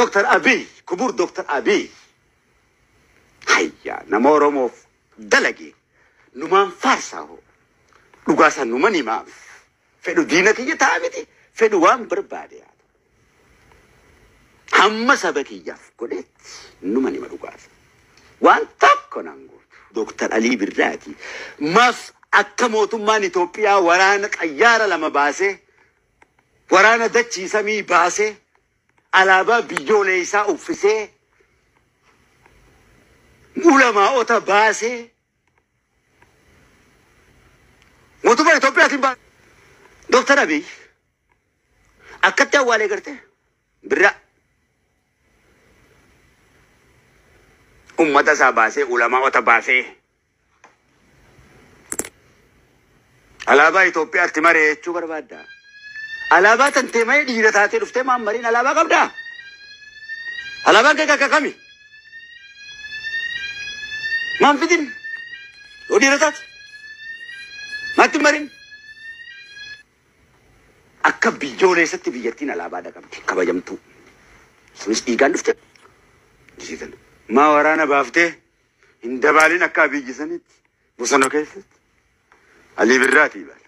Dr. Abiy, kubur Dr. Abiy. Hayya nama Oromoof dalage numaan faarsaa hoo. Dhugaa san numan himaaf. Fedhu diina kiyya ta'a miti. Fedhu waan barbaade haa ta'u. Hamma saba kiyyaaf godhetti numan hima dhugaasa. Waan tokko nan gootu. Dr. Alii Birraati. Maaf akka mootummaan Itoophiyaa waraana xayyaara lama baasee waraana dachii samii baasee alaabaa biyyooleessaa uffisee ulamaa'ota baasee mootummaa Itoophiyaatiin baasee. Dr. Abiy akkatti awwaalee garte Birraa ummata isaa baasee ulamaa'ota baasee alaabaa Itoophiyaatti maree jechuu barbaadda. Alaabaa tantee malee dhiira taatee dhuftee maan mariin alaabaa qabdaa? Alaabaan kee kakka kami? Maan fidin? Yoo dhiira taate? Maatti hin marin? Akka biyyoolessatti biyyattiin alaabaa qabdi kabajamtuu. Sunis dhiigaan dhufte. Jisiitan. Maa waraana baaftee hin dabaalin akka Abiyyi sanitti bosona keessatti. Alii Birraatii bara.